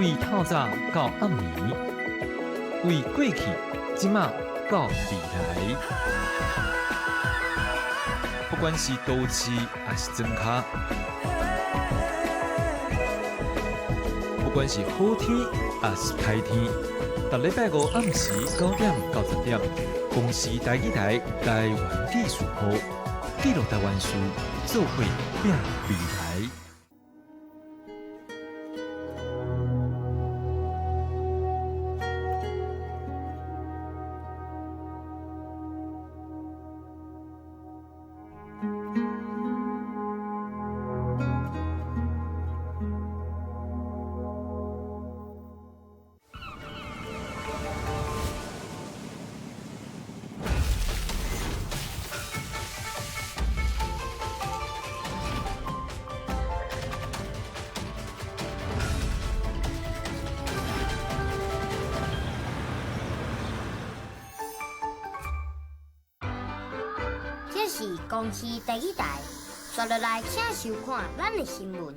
為透早到暗暝，為過去、這馬到未來，不管是都市抑是莊跤，不管是好天抑是歹天，逐禮拜五暗時9點到10點，公視台語台台灣記事簿，記錄台灣事，做伙拚未來。這是公視第一台，刷落來請收看咱的新聞。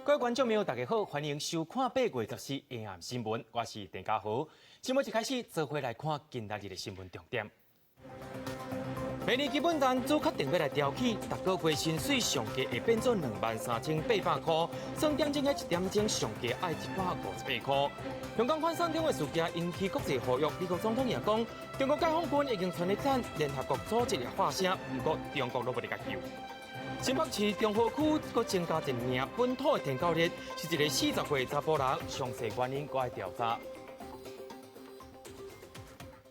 各位觀眾朋友，大家好，歡迎收看8月14下暗新聞，我是鄭家豪。新聞一開始，做伙來看今仔日的新聞重點。明年基本工資確定欲來調起，逐個月薪水上低會變做23,800箍，算點鐘的一點鐘上低愛158箍。香港反送中的事件引起國際呼籲，美國總統也講，中國解放軍已經全力戰聯合國組織也發聲，毋過中國攏無咧共救。新北市中和區閣增加一名本土的天狗日，是一个40歲查埔人，詳細原因閣愛調查。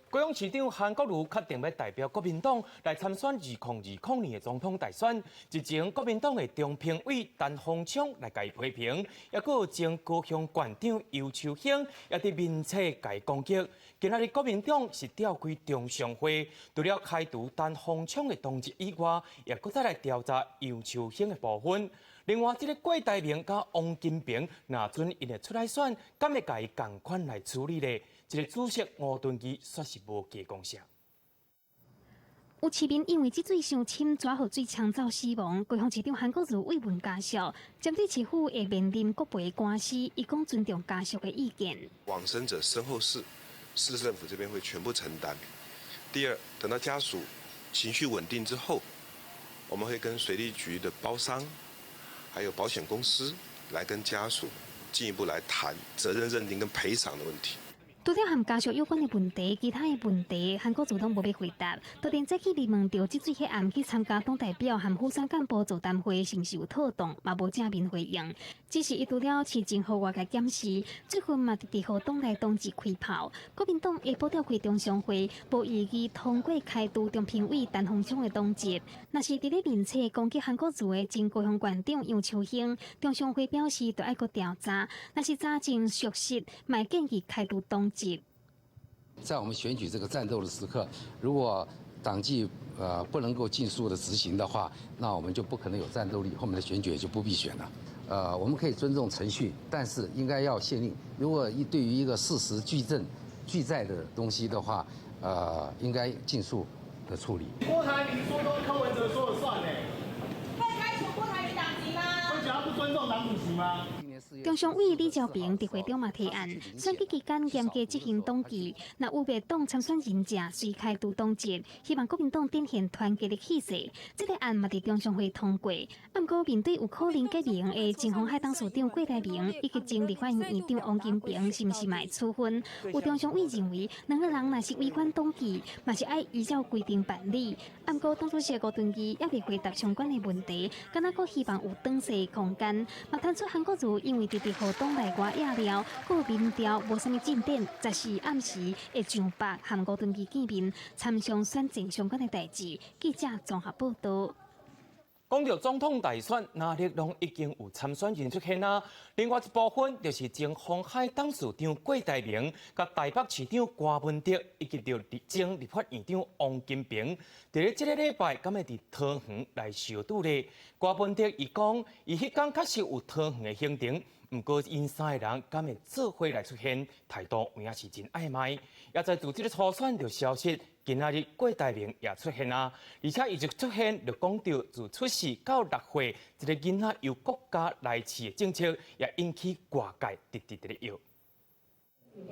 高雄市長韓國瑜確定欲代表國民黨來參選2020年的總統大選。日前，國民黨的中評委陳鴻昌來共伊批評，抑閣有前高雄縣長游秋興也佇面冊共伊攻擊。今仔日國民黨是召開中常會，除了開除陳鴻昌的黨籍以外，也閣再來調查游秋興的部分。另外，這个郭台銘佮王金平，若準𪜶會出來選，敢會共伊仝款來處理咧？這个主席吳敦義煞是無加講啥。有市民因為積水傷深，抓予水沖走死亡。高雄市長韓國瑜慰問家屬，針對市府會面臨國賠官司，伊講尊重家屬的意見。往生者身後事，市政府這邊會全部承擔。第二，等到家屬情緒穩定之後，我們會跟水利局的包商，還有保險公司來跟家屬進一步來談責任認定跟賠償的問題。除了和家屬有關的問題，其他的問題，韓國瑜攏無欲回答。突然早起被問著這水彼暗去參加黨代表和府選幹部座談會，是毋是有妥當，嘛無正面回應。只是伊除了市政府外界檢視，最近嘛直直予黨內同志開炮。國民黨下晡召開中常會，無異議通過開除中評委陳鴻昌的黨籍。若是佇咧面冊攻擊韓國瑜的前高雄縣長楊秋興，中常會表示著愛閣調查。若是查證屬實，嘛會建議開除黨籍。在我們選舉這個戰鬥的時刻，如果黨紀不能夠盡速的執行的話，那我們就不可能有戰鬥力，後面的選舉也就不必選了。我們可以尊重程序，但是應該要限令。如果一對於一個事實俱證俱在的東西的話，應該盡速的處理。郭台銘說都柯文哲說了算呢？會開除郭台銘黨籍嗎？會覺得不尊重黨主席嗎？中常委李兆平佇會中嘛提案，選舉期間嚴格執行黨紀，若有袂當參選人者，隨開除黨籍。希望國民黨展現團結的氣勢。這個案嘛佇中常會通過。毋過面對有可能結盟的前鴻海董事長郭台銘以及前立法院院長王金平，是毋是嘛會處分？有中常委認為，兩个人若是違反黨紀，嘛是愛依照規定辦理。毋過黨主席吳敦義猶未回答相關的問題，敢若閣希望有轉勢空間。嘛探出韓國瑜因為直直予黨內外壓了，閣民調無啥物進展，14暗時會上北和吳敦義見面，參詳選戰相關的代誌。記者綜合報導。講著總統大選，哪裡攏已經有參選人出現啦。另外一部分就是前鴻海董事長郭台銘、佮台北市長柯文哲以及著前立法院長王金平，佇咧這个禮拜，敢會佇桃園來相拄咧？柯文哲伊講，伊彼工確實有桃園的行程，毋過𪜶三个人敢會做伙來出現，態度有影是真曖昧。也在自這个初選就消息，今仔日郭台銘也出現啊，而且伊一出現就講著自出世到六歲，這个囡仔由國家來飼的政策，也引起外界直直佇咧搖。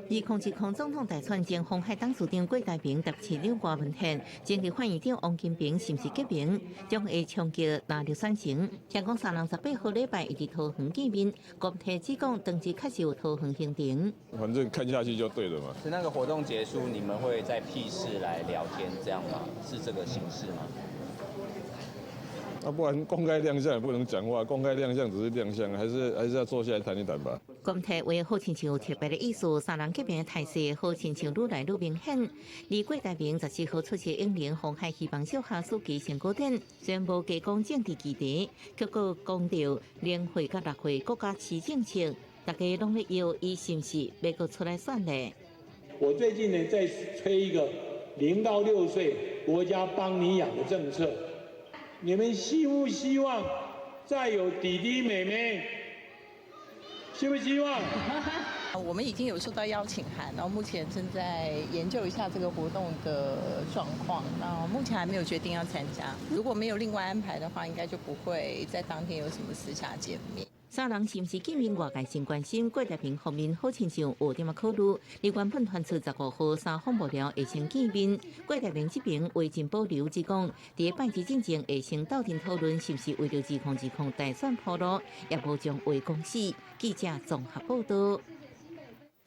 2020總統大選前，鴻海董事長郭台銘、台北市長柯文哲、前立法院長王金平是毋是結盟，將會衝擊藍綠選情。聽講三人18號禮拜會佇桃園見面，郭台銘講當時確實有桃園行程。反正看下去就對了嘛。是那個活動結束，你們會在屁事來聊天，這樣嗎？是這個形式嗎？啊，不然公開亮相也不能講話，公開亮相只是亮相，還是要坐下來談一談吧。郭台銘話好親像有特別的意思，三人結盟的態勢好親像愈來愈明顯。而郭台銘14號出席永齡鴻海希望小學暑期成果展，雖然無加講政治議題，卻閣講著零歲佮六歲國家飼政策，大家攏咧搖伊是毋是欲閣出來選咧？我最近呢在催一個0到6歲國家幫你養的政策。你們希不希望再有弟弟妹妹？希不希望？我們已經有收到邀請函，然後目前正在研究一下這個活動的狀況。那目前還沒有決定要參加。如果沒有另外安排的話，應該就不會在當天有什麼私下見面。三人是毋是見面？外界真關心。郭台銘方面好親像有點仔考慮。而原本傳出15號三方幕僚會先見面，郭台銘這邊話真保留，只講佇拜二進前會先鬥陣討論，是毋是為著2020大選鋪路，也無將話講死。記者綜合報導。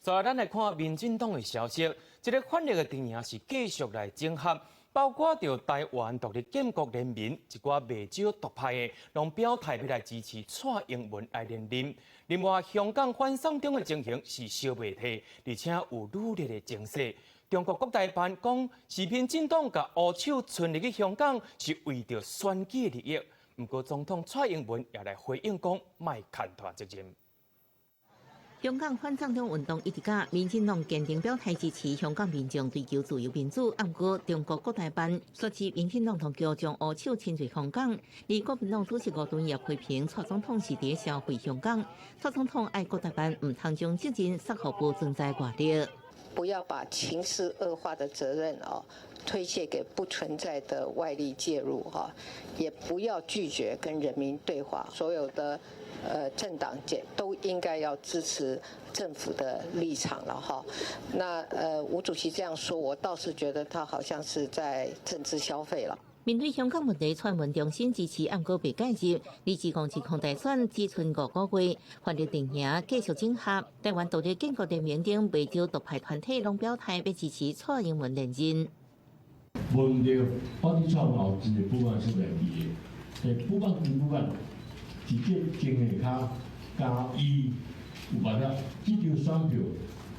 再來，咱來看民進黨的消息，這个泛綠的陣營是繼續來整合。包括著台灣獨立建國聯盟一寡袂少獨派的，攏表態欲來支持蔡英文來連任。另外，香港反送中的情形是燒袂退，而且有愈烈的情勢。中國國台辦講，是民進黨共烏手伸入去香港，是為著選舉利益。毋過，總統蔡英文也來回應講，莫牽拖責任。香港反送中運動一直甲民進黨堅定表態支持香港民眾追求自由民主。毋過中國國台辦說指民進黨當局將烏手伸入香港，而國民黨主席吳敦義批評蔡總統是佇消費香港，蔡總統愛國台辦毋通將責任捒予無存在外力。不要把情勢惡化的責任啊推卸給不存在的外力介入哈，也不要拒絕跟人民對話。所有的政黨界都應該要支持政府的立場了哈。那吳主席這樣說，我倒是覺得他好像是在政治消費了。面對香港問題，蔡英文重申支持，毋過袂介入。離2020大選只賰5個月，泛綠陣營繼續整合。台灣獨立建國聯盟頂袂少獨派團體攏表態欲支持蔡英文連任。問題，我佇創後一个布案出來佇的，欸，布案跟布案直接前下跤加伊有辦法，這張選票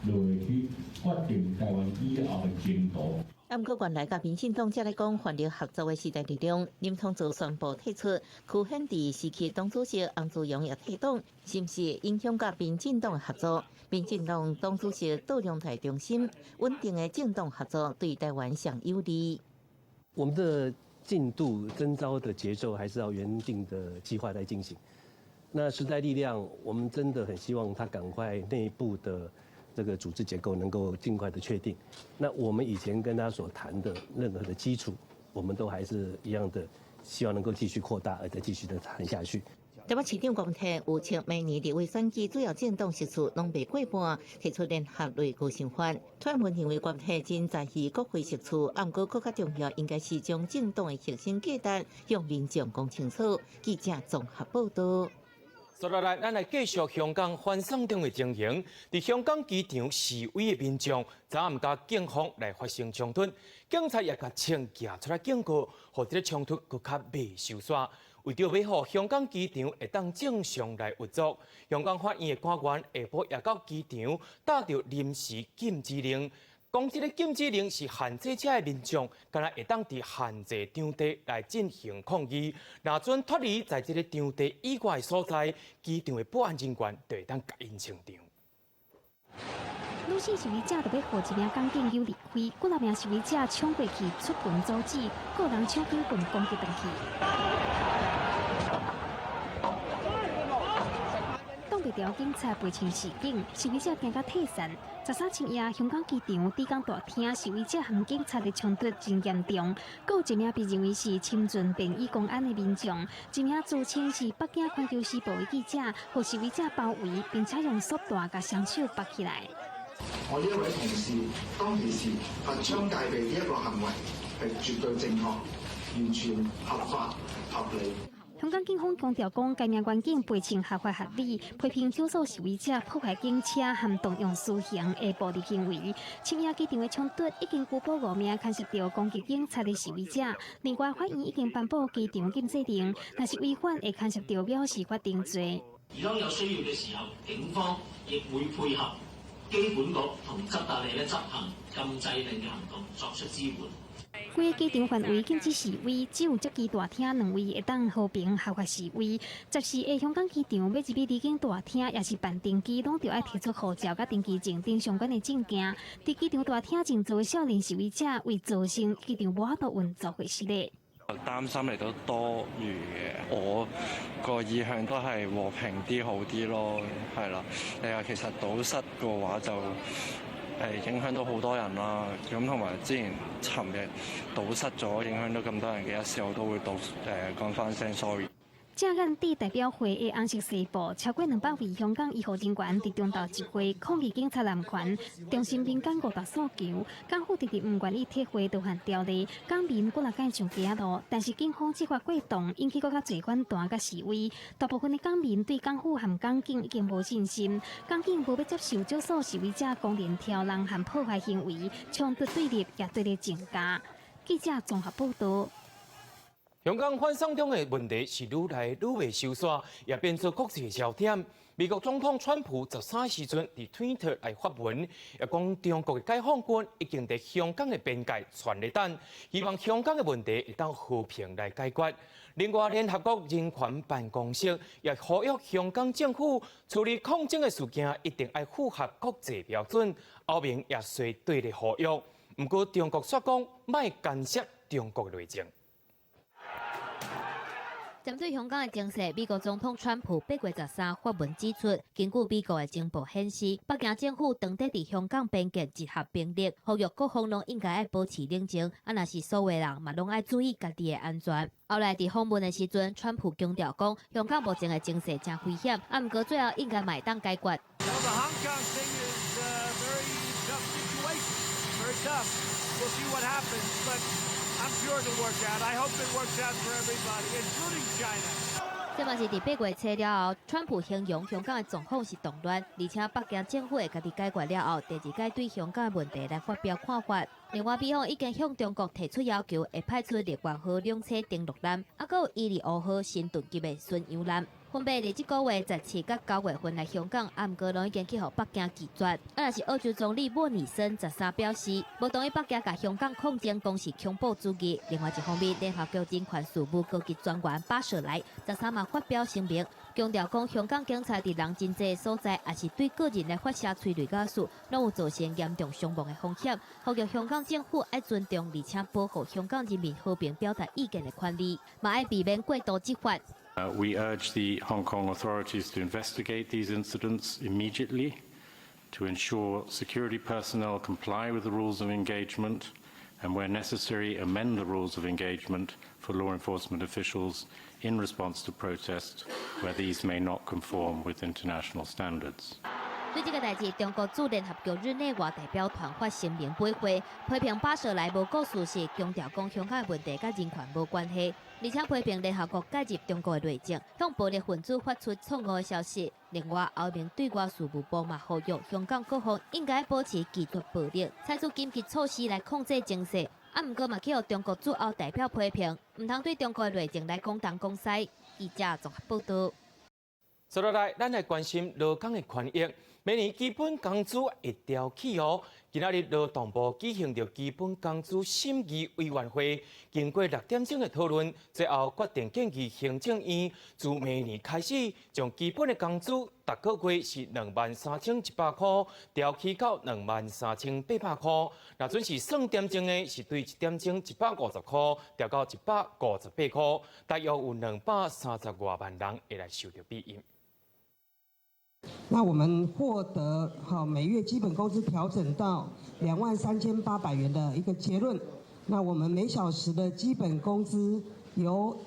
就會去決定台灣以後的前途。毋過原來佮民進黨才來講泛綠合作的時代力量，林昶佐宣布退出，區縣治時期黨主席翁志陽也退黨，是毋是影響佮民進黨的合作？民進黨黨主席杜龍泰重申，穩定的政黨合作對台灣上有利。我們的進度徵召的節奏還是要原定的計劃來進行。那時代力量，我們真的很希望他趕快內部的這個組織結構能夠盡快的確定。那我們以前跟他所談的任何的基礎，我們都還是一樣的，希望能夠繼續擴大，而且繼續的談下去。台北市長郭台預測明年立委選舉主要政黨席次攏袂過半，提出聯合內閣成法。蔡英文認為郭台真在意國會席次，毋過閣較重要應該是將政黨的核心價值向民眾講清楚。記者綜合報導。接落來，咱來繼續香港反送中的情形。佇香港機場示威的民眾，昨暗佮警方來發生衝突，警察也共槍舉出來警告，予這个衝突閣較袂收煞。為著欲予香港機場會當正常來運作，香港法院的官員下晡也到機場貼著臨時禁止令，講這个禁止令是限制遮的民眾，敢若會當佇限制場地來進行抗議。若準脫離在這个場地以外的所在，機場的保安人員就會當共𪜶清場。女性示威者就欲予一名港警搝離開，幾若名示威者衝過去出拳阻止，閣有人搶警棍攻擊轉去。擋袂牢警察袂像示警，示威者驚甲退散。13深夜，香港機場抵港大廳示威者和警察的衝突真嚴重，閣有一名被認為是深圳便衣公安的民眾，一名自稱是北京環球時報的記者，予示威者包圍，並且用索帶共雙手縛起來。我呢一位同事當其時拔槍戒備呢一個行為係絕對正確，完全合法合理。香港警方強調講，該名員警陪穿合法合理，批評少數示威者破壞警車和動用私刑的暴力行為。深夜機場的衝突已經拘捕5名牽涉著攻擊警察的示威者。另外，法院已經頒布機場禁制令，若是違反會牽涉著藐視法定罪。而當有需要嘅時候，警方亦會配合機管局同執達吏咧執行禁制令嘅行動，作出支援。規個機場範圍禁止示威，只有接機大廳兩位會當和平合法示威。14个香港機場欲入去離境大廳，抑是辦登機，攏著愛提出護照佮登機證等相關的證件。佇機場大廳靜坐的少年示威者，為造成機場無法度運作會失禮。擔心嚟都多餘嘅，我個意向都係和平啲好啲咯，係啦。你話其實堵塞嘅話就影響到好多人啦，咁同埋之前尋日堵塞咗，影響到咁多人嘅一時，我都會道講翻聲 sorry。正眼佇代表會的紅色西部，超過200位香港醫護人員佇中晝集會抗議警察濫權，重申民間5大訴求。港府直直毋願意撤回逃犯條例，港民幾若擺上街仔路，但是警方執法過當，引起閣較濟反彈佮示威。大部分的港民對港府和港警已經無信心，港警無欲接受少數示威者公然挑釁和破壞行為，衝突對立也對咧增加。記者綜合報導。香港反送中的問題是愈來愈袂收煞，也變做國際的焦點。美國總統川普13時陣佇推特來發文，也講中國的解放軍已經佇香港的邊界竄咧等，希望香港的問題會當和平來解決。另外，聯合國人權辦公室也呼籲香港政府處理抗爭的事件一定愛符合國際標準。歐盟也隨對咧呼籲，毋過中國煞講莫干涉中國內政。針對香港的情勢，美國總統川普8月13發文指出，根據美國的情報顯示，北京政府當地佇香港邊境集合兵力，呼籲各方攏應該愛保持冷靜，啊，若是所有人嘛攏愛注意家己的安全。後來佇訪問的時陣，川普強調講，香港目前的情勢誠危險，啊，毋過最後應該嘛會當解決。 Well, the Hong Kong thing is a very tough situation. Very tough. We'll see what happens, but I'm sure it'll work out. I hope it works out for everybody, including China. 這嘛是佇8月初了後，川普形容香港的狀況是動亂，而且北京政府會家己解決了後，第二擺對香港的問題來發表看法。另外，美方已經向中國提出要求，會派出獵鰻號兩棲登陸艦，啊，閣有伊利奧號神盾級的巡洋艦，分別佇這個月17佮9月份來香港，啊，毋過攏已經去予北京拒絕。啊，若是澳洲總理莫里森13表示，無同意北京共香港抗爭講是恐怖主義。另外一方面，聯合國人權事務高級專員巴舍萊13嘛發表聲明，強調講香港警察佇人真濟所在，抑是對個人來發射催淚ガス，攏有造成嚴重傷亡的風險。呼籲香港政府愛尊重，而且保護香港人民和平表達意見的權利，嘛愛避免過度執法。 We urge the Hong Kong authorities to investigate these incidents immediately, to ensure security personnel comply with the rules of engagement, and where necessary, amend the rules of engagement for law enforcement officials in response to protests where these may not conform with international standards. 對這个代誌，中國駐聯合國日內瓦代表團發聲明駁回，批評巴舍萊無顧事實，強調講香港的問題佮人權無關係，而且批評聯合國介入中國的內政，向暴力分子發出錯誤的消息。另外，歐盟對外事務部嘛呼籲香港各方應該保持拒絕暴力，採取緊急措施來控制情勢。啊，毋過嘛去予中國駐歐代表批評，毋通對中國的內政來講東講西。記者綜合報導。接落來，咱來關心勞工的權益。明年基本工資會調起哦。今仔日勞動部舉行著基本工資審議委員會，經過六點鐘的討論，最後決定建議行政院自明年開始，將基本的工資逐個月是23,100箍，調起到23,800箍。若準是算點鐘的，是對一點鐘150箍，調到158箍，大約有230外萬人會來受著裨益。那我們獲得哈每月基本工資調整到23,800元的一個結論。那我們每小時的基本工資由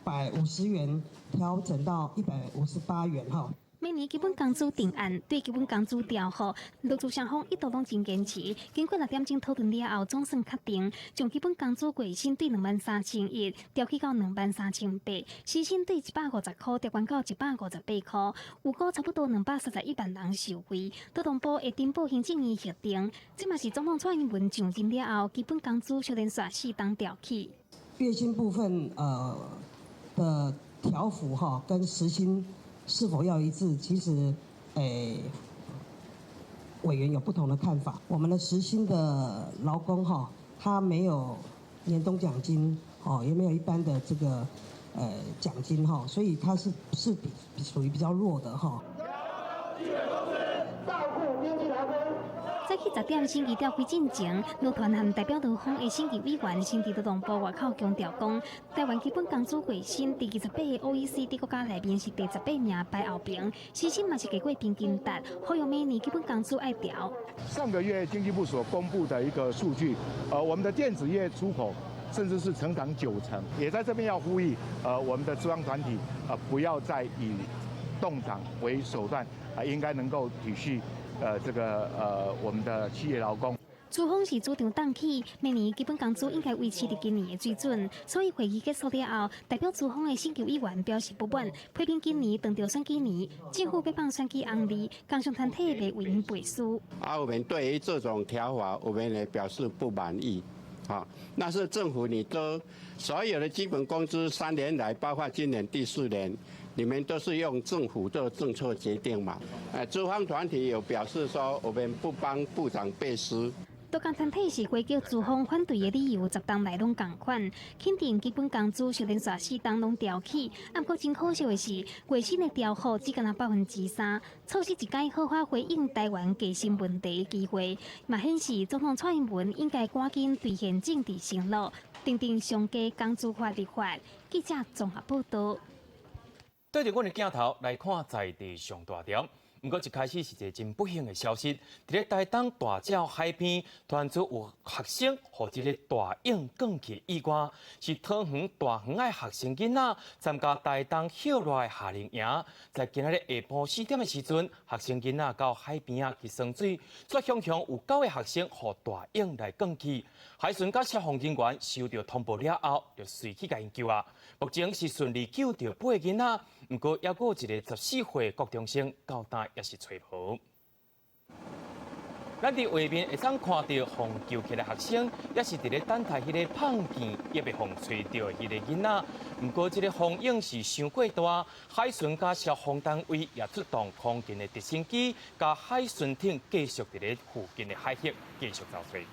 150元調整到158元哈。明年基本工資定案，對基本工資調幅，勞資雙方一度攏真堅持。經過六點鐘討論了後，總算確定將基本工資月薪對23,100調起到23,800，時薪對150箍調懸到158箍，預估差不多231萬人受惠。勞動部會呈報行政院核定，這嘛是總統蔡英文上任了後，基本工資首連續四冬調起。月薪部分的調幅哈，跟時薪是否要一致？其實，委員有不同的看法。我們的時薪的勞工哈，他沒有年終獎金，哦，也沒有一般的這個獎金哈，所以他是比屬於比較弱的哈。早起10點審議調開進前，勞團和代表勞方的審議委員先佇勞動部外口強調講，台灣基本工資月薪佇28个 OECD 國家內面是第18名排後邊，時薪嘛是低過平均值，呼籲明年基本工資愛調。上個月經濟部所公布的一個數據，我們的電子業出口甚至是成長9成，也在這邊要呼籲，我們的資方團體，不要再以凍漲為手段，啊，應該能夠體恤。這個我們的企業勞工。資方是主張凍起，明年基本工資應該維持佇今年的水準。所以會議結束了後，代表資方的審議委員表示不滿，批評今年當著選舉年，政府欲放選舉紅利，工商團體袂為𪜶背書。啊，我們對於這種調法，我們也表示不滿意。啊，那是政府你都所有的基本工資3年來，包括今年第四年。你們都是用政府的政策決定嘛？資方團體有表示說，我們不幫部長背書。勞工團體是歸咎資方反對的理由，10冬來攏仝款，肯定基本工資是連續四冬攏調起。毋過真可惜的是，月薪的調幅只干焦3%，錯失一擺好好回應台灣低薪問題的機會，嘛顯示總統蔡英文應該趕緊兌現政治承諾，訂定上低工資法立法。記者綜合報道。對著阮的鏡頭來看，在地上大條。毋過一開始是一個真不幸的消息，佇咧台東大鳥海邊，傳出有學生予這个大蠅咬去意外，是桃園大園的學生囡仔參加台東歇熱的夏令營，在今仔日下晡4點的時陣，學生囡仔到海邊仔去耍水，煞雄雄有九个學生予大蠅來咬去，海巡佮消防人員收到通報了後，就隨去共𪜶救啊。目前是順利救著八个囡仔，毋過猶閣有一个14歲國中生到今也是揣無。咱佇畫面會當看著予救起來學生，也是佇咧等待彼个麭見猶未予揣著的彼个囡仔。毋過這个風湧是傷過大，海巡佮消防單位也出動空勤的直升機，佮海巡艇繼續佇咧附近的海域繼續搜揣。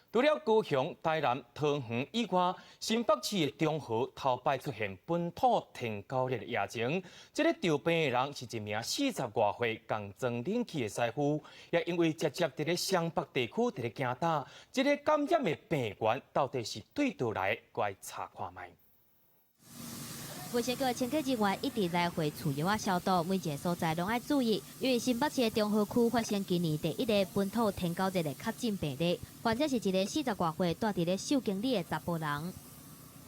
除了高雄、台南、桃園以外，新北市的中和頭擺出現本土天狗熱的疫情。這个著病的人是一名40外歲仝裝冷氣的師傅，也因為直接佇咧雙北地區佇咧行踏，這个感染的病源到底是佗佗來，閣愛查看覓。衛生局的清潔人員一直來回厝藥仔消毒，每一个所在攏愛注意。因為新北市的中和區發生今年第一个本土天狗熱的確診病例，患者是一个40外歲蹛佇咧秀經理的查埔人。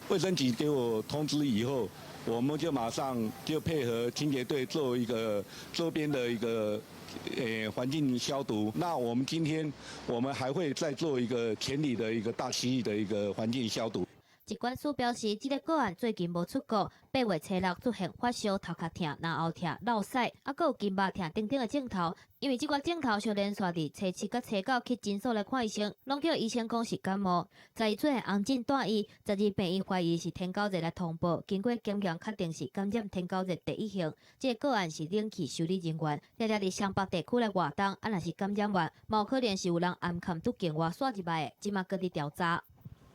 衛生局給我通知以後，我們就馬上就配合清潔隊做一個周邊的一個環境消毒。那我們今天我們還會再做一個全里的一個大區域的一個環境消毒。疾管署表示，這个個案最近無出國，8月初六出現發燒、頭殼疼、嚨喉疼、落屎，猶閣有筋肉疼等等的症頭。因為這寡症頭相連續佇初七佮初九去診所來看醫生，攏叫醫生講是感冒。11出現紅疹蹛醫，12病院懷疑是天狗熱來通報，經過檢驗確定是感染天狗熱第一型。這个個案是冷氣修理人員，常常佇雙北地區來活動，啊，若是感染源，嘛有可能是有人暗崁拄境外紲入來的，這馬閣佇調查。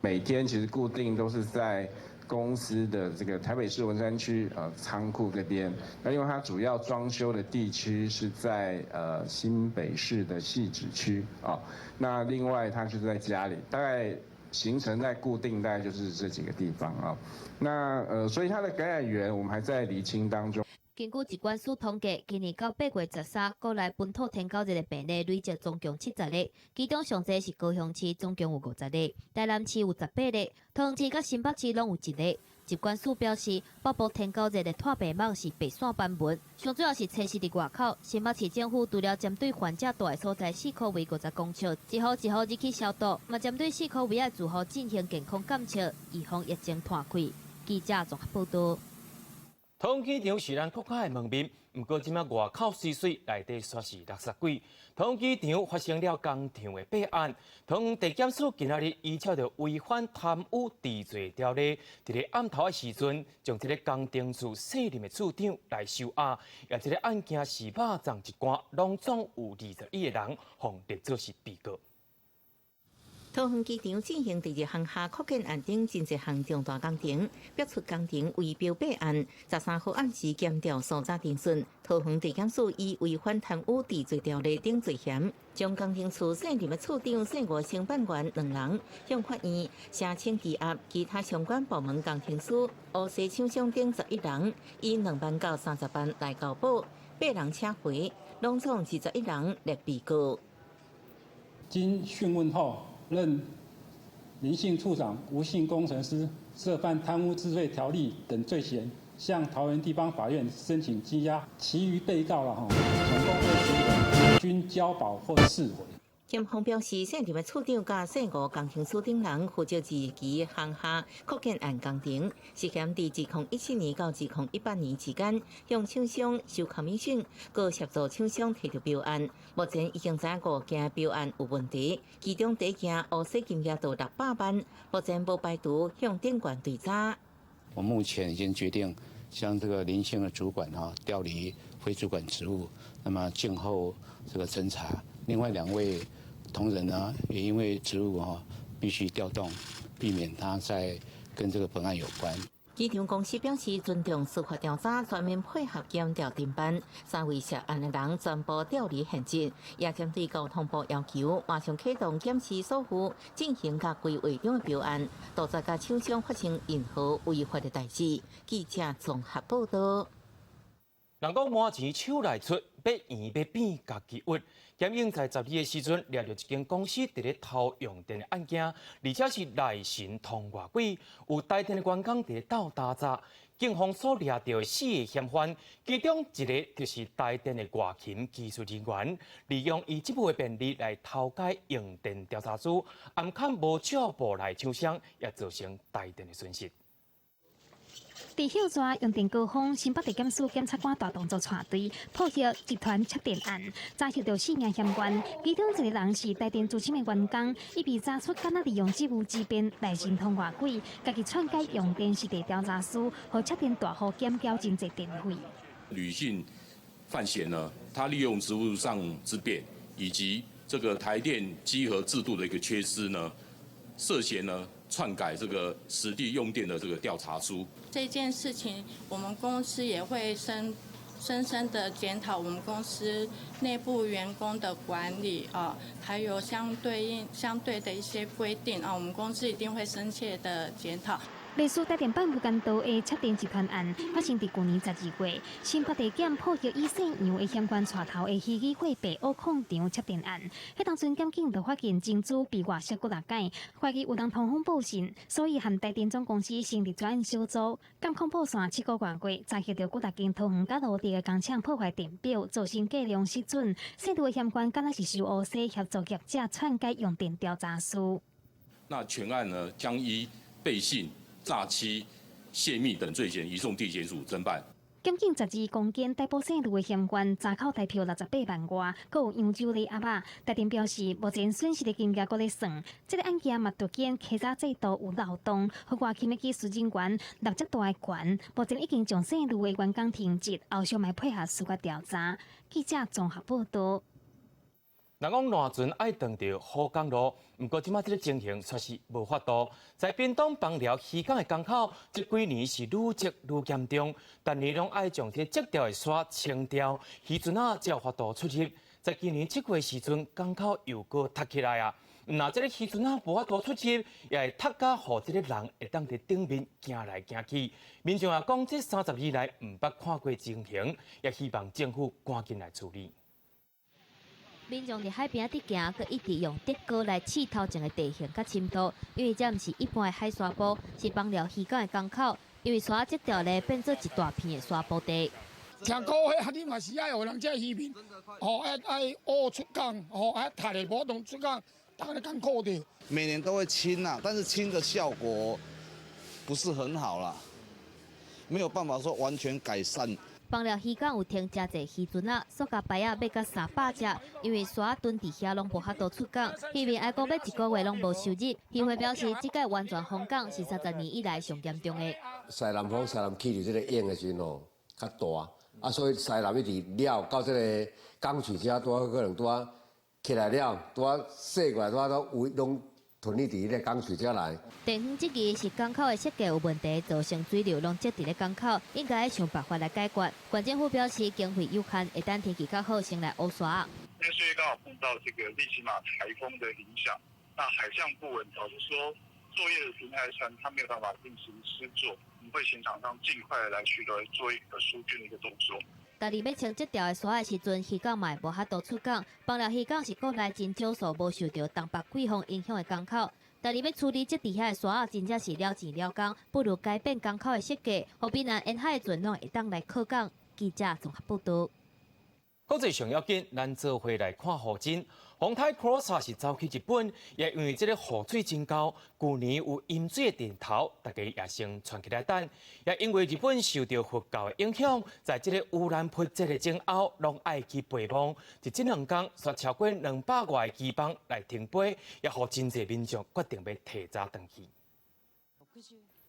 每天其實固定都是在公司的這個台北市文山區倉庫這邊，那因為它主要裝修的地區是在新北市的汐止區啊，那另外他就是在家裡，大概行程在固定大概就是這幾個地方啊，那所以它的感染源我們還在釐清當中。根據疾管署統計，今年到8月13，國內本土天狗熱的病例累計總共70例，其中上濟是高雄市，總共有50例；台南市有18例，桃園市佮新北市攏有1例。疾管署表示，北部天狗熱的湠病網是白線版本，上主要是測試佇外口。新北市政府除了針對患者蹛的所在4箍圍50公尺，一戶一戶入去消毒，嘛針對4箍圍的住戶進行健康監測，預防疫情湠開。記者綜合報導。桃園機場是咱國家的門面，毋過這馬外口媠媠，內底煞是垃圾鬼。桃園機場發生了工廠的弊案，桃園地檢署今仔日依照著違反貪污治罪條例，佇咧暗頭的時陣，將這个工程處卸任的處長來收押。而這个案件是肉粽一罐，攏總有21个人，予列做是被告。桃園機場進行第二項下擴建案頂真濟項重大工程，爆出工程圍標弊案。13號暗時檢調搜查偵訊，桃園地檢署以違反貪污治罪條例等罪嫌，將工程處卸任的處長謝吳承辦員兩人向法院申請羈押，其他相關部門工程師、烏西廠商等11人，以2萬到30萬來交保，8人請回，攏總21人列被告。經訊問後，認林姓處長、吳姓工程師涉犯貪污治罪條例等罪嫌，向桃園地方法院申請羈押，其餘被告了總共21人，均交保或釋回。檢方表示，卸任的處長佮謝吳工程師等人負責二期項下擴建案工程，涉嫌佇2017年到2018年期間，向廠商收 commission，閣協助廠商提著標案。目前已經知影5件標案有問題，其中第一件烏色金額到600萬，目前無排除向頂懸追查。我目前已經決定將這個林姓的主管哈調離非主管職務，那麼靜候這個偵查。另外2位同仁呢，也因為職務哈必須調動，避免他再跟這個本案有關。機場公司表示尊重司法調查，全面配合檢調偵辦。3位涉案的人全部調離現職，也針對交通部要求，馬上啟動檢視所負，進行佮規劃中的標案，杜絕佮廠商發生任何違法的代誌。記者綜合報導。人講滿錢手內出，欲圓欲扁家己挖。檢警在12的時陣，掠著一間公司佇咧偷用電的案件，而且是內神通外鬼，有台電的員工佇咧鬥打詐。警方所掠著的4个嫌犯，其中一个就是台電的外勤技術人員，利用伊職務的便利來偷改用電調查書，暗崁無照報來廠商，也造成台電的損失。佇歇熱用電高峰，新北地檢署檢察官大動作帶隊破獲集團窃電案，查獲著4名嫌犯，其中一個人是台電資深的員工，伊被查出敢若利用職務之便來神通外鬼，家己篡改用電實地調查書，予窃電大戶減繳真濟電費。呂姓犯嫌呢，他利用職務上之便，以及這個台電稽核制度的一個缺失呢，涉嫌呢篡改這個實地用電的這個調查書。這件事情，我們公司也會深深的檢討我們公司內部員工的管理啊，還有相對的一些規定啊，我們公司一定會深切的檢討。類似台電辦無間道的窃電集團案發生佇舊年12月，新北地檢破獲以姓楊的嫌犯帶頭的虛擬貨幣挖礦場窃電案。彼當陣檢警就發現珍珠被外泄幾若擺，懷疑有人通風報信，所以和台電總公司成立專案小組，監控布線7個外月，查獲著幾若間桃園佮蘆竹的工廠破壞電表，造成計量失準。涉案的嫌犯敢若是受烏西協助業者篡改用電調查書。那全案呢，將依背信詐欺、泄密等罪嫌，移送地檢署偵辦。檢警12公斤逮捕姓盧的嫌犯，查扣台票68萬外，閣有揚州的鴨仔。台電表示，目前損失的金額閣咧算。這个案件嘛，突顯稽查制度有漏洞，予外勤的技術人員納遮大的權，目前已經將姓盧的員工停職，後續嘛配合司法調查。記者綜合報道。人講爛船愛當著好港路，毋過這馬這个情形卻是無法度。在屏東枋寮漁港的港口，這幾年是愈積愈嚴重，逐年攏愛將這積掉的沙清掉，漁船仔才有法度出入。在今年7月的時陣，港口又閣塞起來啊！若這个漁船仔無法度出入，也會塞甲予這个人會當佇頂面行來行去。民眾也講，這30年來毋捌看過情形，也希望政府趕緊來處理。民眾佇海邊仔佇行，閣一直用竹篙來試頭前的地形佮深度，因為這毋是一般的海沙埔，是枋寮漁港的港口。因為沙積掉咧，變做一大片的沙埔地。聽講彼，你嘛是愛予人這漁民，吼愛愛挖出港，吼愛刣咧無動出港，逐家艱苦著。每年都會清啊，但是清的效果不是很好啦，沒有辦法說完全改善。枋寮漁港有停誠濟漁船仔，塑膠牌仔欲甲300隻，因為沙囤佇遐攏無法度出港，漁民哀講欲一個月攏無收入。漁會表示，這擺完全封港是30年以來上嚴重的。西南風、西南氣流這个湧的時陣吼較大，啊，所以西南一直了到這个港區遮，拄仔可能拄仔起來了，拄仔洗過來，拄仔都有攏囤佇彼个港區遮來。地方質疑是港口的設計有問題，造成水流攏積佇咧港口，應該想辦法來解決。縣政府表示經費有限，會等天氣較好先來挖沙。因為所以剛好碰到這個利奇馬颱風的影響，那海象不穩，導致說作業的平台船它沒有辦法進行施作，我們會請廠商盡快來去來做一個疏浚的一個動作。逐年欲清這條的沙的時陣，漁港嘛無法度出港。枋寮漁港是國內真少數無受著東北季風影響的港口。逐年欲處理積佇遐的沙，真正是了錢了工，不如改變港口的設計，予避難沿海的船攏會當來靠港。記者綜合報道。國際上要緊，咱做伙來看雨真。風颱 Krosa 是走去日本，也因為這個雨水真厚，舊年有淹水的電頭，大家也先傳起來等。也因為日本受著佛教的影響，在這個盂蘭盆節的前後，攏愛去陪墓。佇這兩工，煞超過200外个機枋來停飛，也予真濟民眾決定欲提早轉去。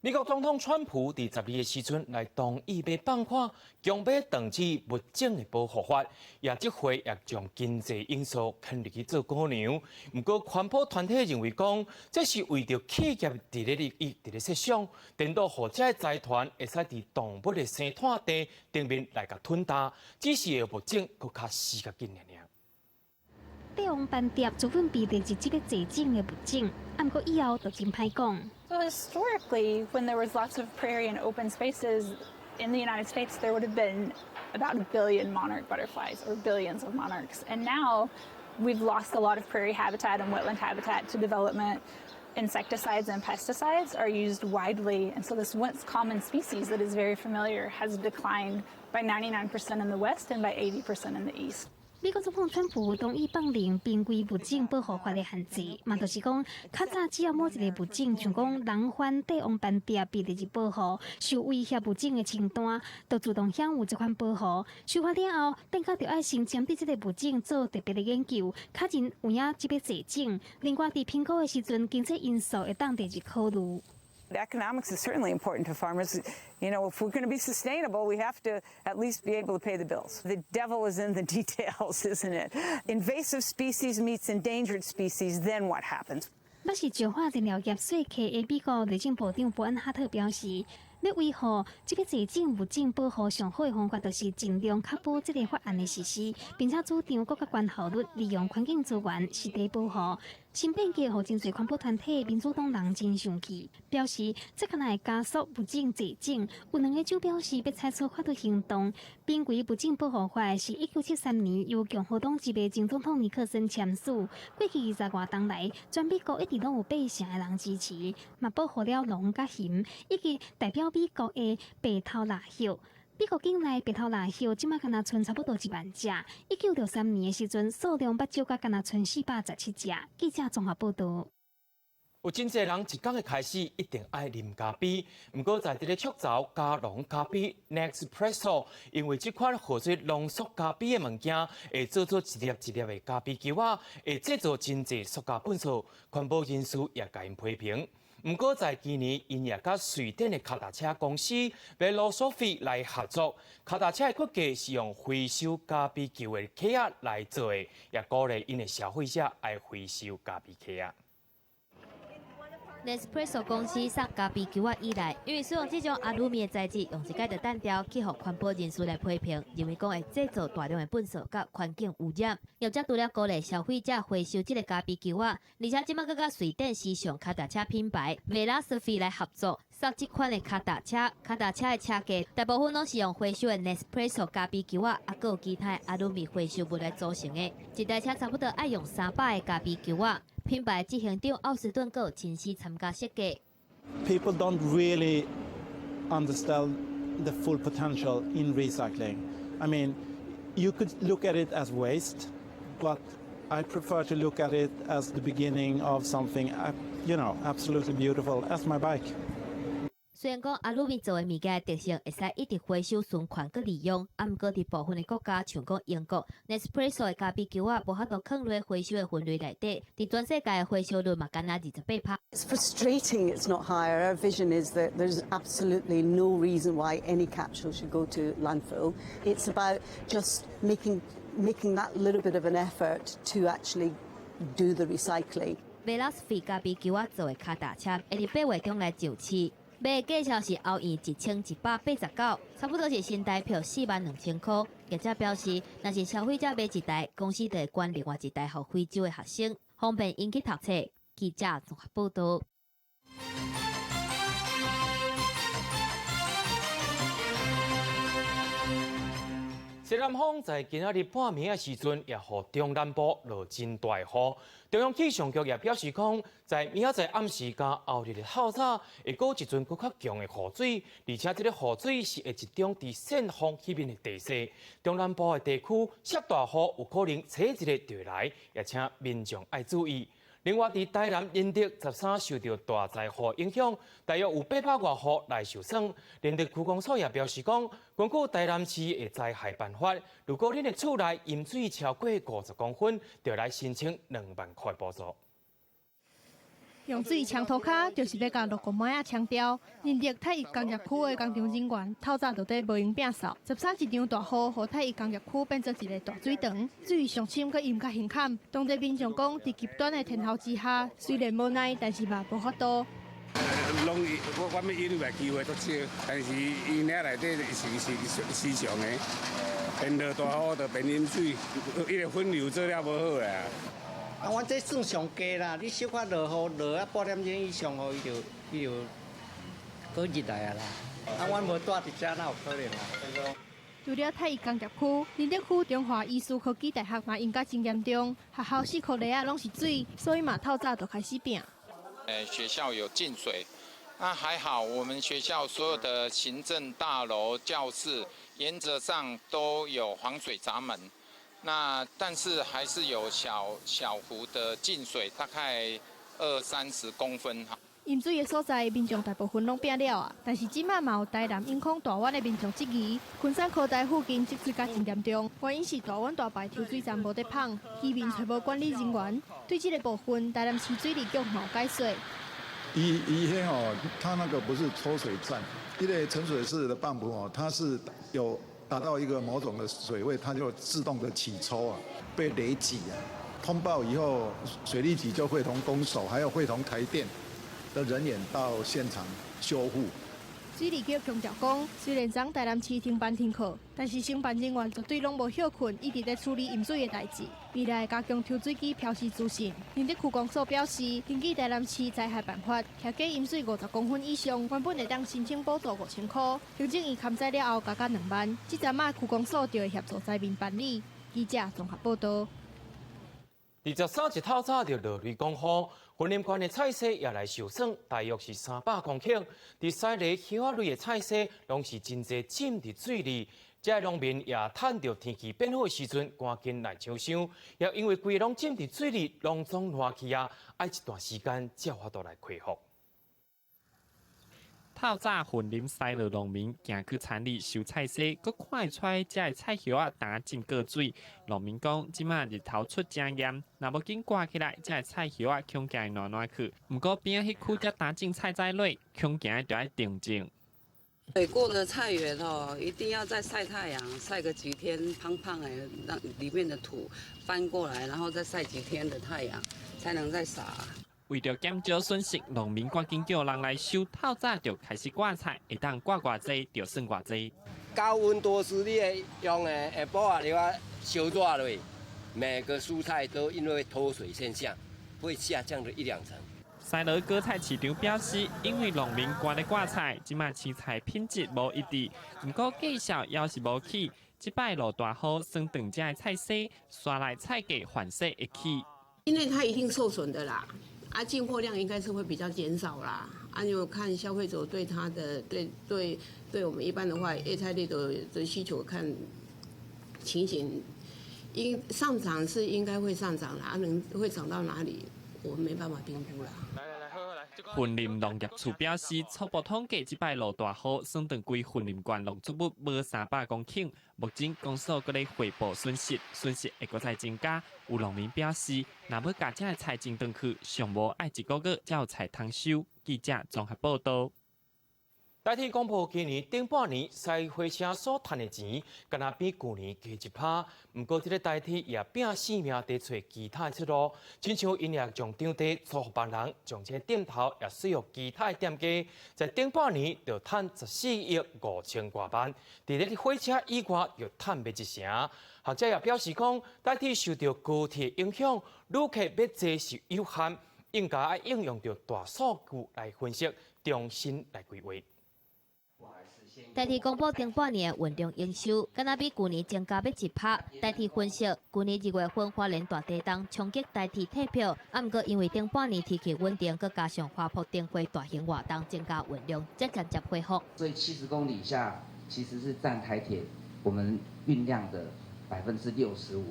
美國總統川普佇12的時陣來同意欲放寬強迫斷翅物種的保護法，也這回也將經濟因素牽入去做考量。毋過環保團體認為講，這是為著企業佇咧利益佇咧設想，顛倒予這个財團會使佇動物的生態地頂面來共吞啖，只是會物種閣較死較緊爾爾。帝王斑蝶專門被列入這个絕種的物種，毋過以後就真歹講。 So historically, when there was lots of prairie and open spaces in the United States, there would have been about a billion monarch butterflies or billions of monarchs. And now we've lost a lot of prairie habitat and wetland habitat to development. Insecticides and pesticides are used widely. And so this once common species that is very familiar has declined by 99% in the West and by 80% in the East. 美國總統川普同意放寬瀕危物種保護法的限制，嘛就是講，較早只要某一个物種，像講南番帝王斑蝶被列入保護，受威脅物種的清單，就自動享有這款保護。修法了後，變較著愛先針對這个物種做特別的研究，確認有影這欲絕種。另外，佇評估的時陣，經濟因素會當列入考慮。 Economics is certainly important to farmers. If we're going to be sustainable, we have to at least be able to pay the bills. The devil is in the details, isn't it? Invasive species meets endangered species, then what happens? 捌是石化燃料業說客的美國內政部長伯恩哈特表示，欲維護這个絕種物種保護上好的方法，就是盡量確保這个法案的實施，並且主張閣較懸效率利用環境資源實地保護。新變革予真濟環保團體民主黨人真生氣，表示這可能會加速物種絕種。有兩个州表示欲採取法律行動。瀕危物種保護法是1973年由共和黨籍的前總統尼克森簽署，過去20外冬來，全美國一直攏有8成的人支持，嘛保護了狼佮熊，以及代表美國的白頭蠟鴞。美國境內白頭蠟鴞這馬干焦賰差不多1萬隻，1963年的時陣數量捌少甲干焦賰417隻。記者綜合報道。有真濟人一工的開始一定愛啉咖啡，毋過在這个築巢加濃咖啡 Nespresso，因為這款號做濃縮咖啡的物件，會做做一粒一粒的咖啡球仔，會製造真濟塑膠糞埽，環保人士也共𪜶批評。毋過在今年，𪜶也佮瑞典的跤踏車公司 Velosofy 來合作，跤踏車的骨架是用回收咖啡球的殼仔來做的，也鼓勵𪜶的消費者愛回收咖啡殼仔。 Nespresso 公司送咖啡球仔以來，因為使用這種阿魯米的材質，用一擺就單調，去予環保人士來批評，認為講會製造大量的糞埽佮環境污染。業者除了鼓勵消費者回收這个咖啡球仔，而且這擺閣佮瑞典時尚跤踏車品牌 Velosofy 來合作，送這款的跤踏車。跤踏車的車架大部分攏是用回收的 Nespresso 咖啡球仔，啊，閣有其他的阿魯米回收物來組成的。一台車差不多愛用300个咖啡球仔。品牌執行長奧斯頓閣有親自參加設計。 People don't really understand the full potential in recycling. I mean, you could look at it as waste, but I prefer to look at it as the beginning of something absolutely beautiful, as my bike. 雖然講阿魯米做的物件的特性會使一直回收循環閣利用，啊，毋過佇部分的國家，像講英國，Nespresso 的咖啡球仔無法度囥落回收的分類內底，佇全世界的回收率嘛，干焦28%。 It's frustrating it's not higher. Our vision is that there's absolutely no reason why any capsule should go to landfill. It's about just making that little bit of an effort to actually do the recycling. Velosofy 咖啡球仔做的跤踏車，會佇8月中來上市。賣的價錢是歐元1189，差不多是新台票42,000箍。業者表示，若是消費者買一台，公司就會捐另外一台予非洲的學生，方便𪜶去讀冊。記者綜合報道。西南風在今仔日半暝的時陣，也予中南部落真大雨。中央氣象局也表示講，在明仔載暗時佮後日的透早，會閣有一陣閣較強的雨水，而且這个雨水是會集中佇順風彼面的地勢。中南部的地區落大雨有可能初一个就會來，也請民眾愛注意。另外，佇台南仁德13受著大災雨影響，大約有800外戶來受損。仁德區公所也表示講，根據台南市的災害辦法，如果恁的厝內淹水超過50公分，就來申請2萬塊補助。用水沖塗跤，就是欲共落雨麥仔沖掉。仁德太一工業區的工廠人員透早就佇無閒摒掃。13一場大雨，予太一工業區變做一个大水塘，水上深閣淹較胸坎。當地民眾講，佇極端的天候之下，雖然無奈，但是嘛無法度。攏我我欲淹的機會足少，但是伊遐內底是是時常的，變落大雨就變淹水，伊个分流做了無好啦。啊，阮這算上低啦，你小可落雨落啊半點鐘以上雨，伊就閣入來啊啦。啊，阮無住佇遮，哪有可能啊？除了太一工業區，仁德區中華醫事科技大學嘛淹甲真嚴重，學校四箍犁仔攏是水，所以嘛透早就開始摒。學校有進水，那還好，我們學校所有的行政大樓、教室，原則上都有防水閘門。那但是還是有小小幅的進水，大概二三十公分哈。淹水的所在，民眾大部分攏摒了啊，但是這擺嘛有台南永康大灣的民眾質疑，昆山科大附近積水甲真嚴重，原因是大灣大排抽水站無佇麭，漁民揣無管理人員，對這个部分，台南市水利局嘛有解說。伊伊彼吼，他那個不是抽水站，因為沉水式的泵浦哦，它是有達到一個某種的水位，它就自動的起抽啊，被累積啊。通報以後，水利局就會同公所，還有會同台電的人員到現場修復。水利局強調講，雖然昨台南市停班停課，但是承辦人員絕對攏無歇睏，一直佇處理淹水的代誌。未來加強抽水機標示資訊。仁德區公所表示，根據台南市災害辦法，徛家淹水50公分以上，原本會當申請補助5000箍，行政院勘災了後加加2萬。這陣仔區公所就會協助災民辦理。記者綜合報道。23日透早就落雷公雨，雲林縣的菜園也來受損，大約是300公頃。佇西螺葉仔類的菜園，攏是真濟浸佇水裡，這个農民也趁著天氣變好的時陣，趕緊來搶收。也因為規个攏浸佇水裡，攏總爛去啊，愛一段時間才有法度來恢復。透早雲林西螺農民行去田裡收菜蒔，閣看會出來遮的菜葉仔焦浸過水。農民講，這馬日頭出誠炎，若無緊割起來，遮的菜葉仔恐驚會爛爛去。毋過邊仔彼區才焦種菜籽螺，恐驚著愛重種。水過的菜園哦，一定要再曬太陽，曬個幾天，胖胖的，讓裡面的土翻過來，然後再曬幾天的太陽，才能再撒。為著減少損失，農民趕緊叫人來收，透早就開始割菜，會當割偌濟就算偌濟。高溫多濕，你會用的下晡啊，你話燒熱落，每個蔬菜都因為脫水現象，會下降了一兩成。西螺果菜市場表示，因為農民趕咧割菜，這馬青菜品質無一致，毋過價數猶是無起。這擺落大雨，霜凍遮的菜蒔，煞來菜價反勢會起。因為它一定受損的啦。啊，進貨量應該是會比較減少啦。啊，就看消費者對它的對對對我們一般的話，葉菜類的需求看情形，應上漲是應該會上漲啦，啊，能會漲到哪裡，我們沒辦法評估啦。雲林農業處表示，初步統計，這擺落大雨，霜凍規雲林縣農作物無300公頃。目前公所閣咧匯報損失，損失會閣再增加。有農民表示，若欲共遮的菜種轉去，上無愛一個月才有菜通收。記者綜合報導。台鐵公布今年頂半年塞火車所趁的錢，敢若比舊年低一趴。毋過，這个台鐵也拼性命佇揣其他的出路，親像𪜶也將場地租予別人，將這个店頭也稅予其他的店家，在頂半年就趁14億5千外萬。佇咧火車以外，又趁欲一成。學者也表示講，台鐵受著高鐵影響，旅客欲坐是有限，應該愛應用著大數據來分析，重新來規劃。台鐵公布頂半年的運量營收，敢若比舊年增加欲一趴。台鐵分析，舊年2月份花蓮大地動衝擊台鐵退票，啊，毋過因為頂半年天氣穩定，閣加上華埠燈會大型活動增加運量，才間接恢復。所以70公里以下其實是佔台鐵我們運量的65%。